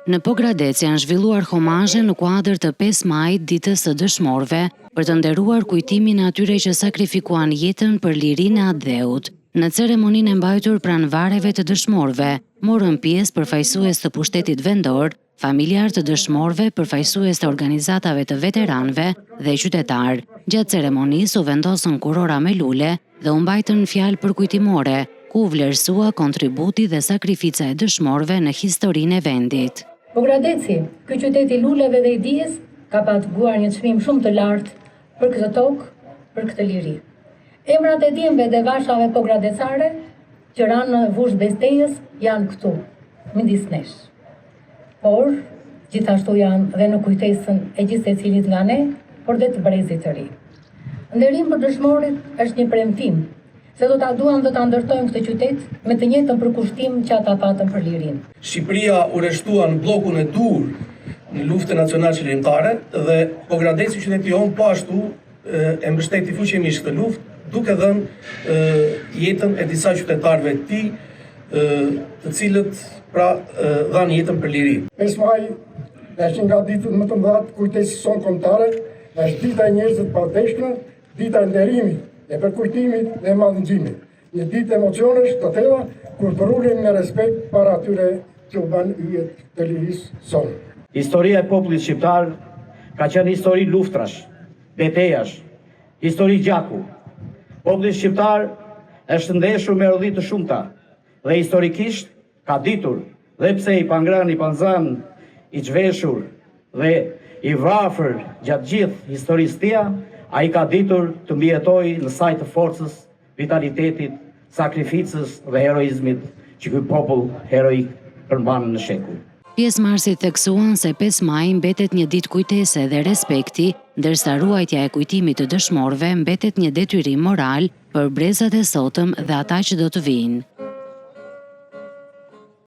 Në Pogradec janë zhvilluar homazhe në kuadër të 5 majit ditës së dëshmorëve për të nderuar kujtimin e atyre që sakrifikuan jetën për lirinë e atdheut. Në ceremoninë e mbajtur pranë varreve të dëshmorëve, morën pjesë përfaqësues të pushtetit vendor, familjarë të dëshmorëve, përfaqësues të organizatave të veteranëve dhe qytetarë. Gjatë ceremonisë u vendosën kurora me lule dhe u mbajtën fjalë përkujtimore, ku u vlerësua kontributi dhe sakrifica e dëshmorëve në historinë e vendit. Pogradeci, ky qytet i luleve dhe i dijes, ka paguar një çmim shumë të lartë për këtë tokë, për këtë liri. Emrat e djemve dhe vashave pogradecare që ranë në fushë betejës janë këtu, midis nesh. Por, gjithashtu janë dhe në kujtesën e gjithsecilit nga ne, por dhe të brezit të ri. Nderim për dëshmorët është një premtim se do ta duam dhe ta ndërtojmë këtë qytet me të njëjtën përkushtim që ata patën për lirinë. Shqipëria u rreshtua në bllokun e duhur në luftën nacional-çlirimtare dhe Pogradeci qyteti jonë po ashtu e mbështeti fuqimisht këtë luftë, duke dhënë jetën e disa qytetarëve të tij, të cilët pra dhanë jetën për liri. 5 maji është një nga ditët më të mëdha të kujtesës sonë kombëtare, është dita e njerëzve të pavdekshëm, dita e nderimit, e përkujtimit dhe e madhëngjimit. Një ditë emocionesh të thella kur përulemi me respekt para atyre që u bënë yje të lirisë sonë. Historia e popullit shqiptar ka qenë histori luftrash, betejash, histori gjaku. Populli shqiptar është ndeshur me rrudhi të shumta dhe historikisht ka ditur, dhe pse i pangrënë, i panxënë, i zhveshur dhe i varfër gjatë gjithë historisë tij, ai ka ditur të mbijetojë në sajë të forcës, vitalitetit, sakrificës dhe heroizmit që ky popull heroik përmban në shekuj. Pjesëmarrësit theksuan se 5 maji mbetet një ditë kujtese dhe respekti, ndërsa ruajtja e kujtimit të dëshmorëve mbetet një detyrim moral për brezat e sotëm dhe ata që do të vijnë.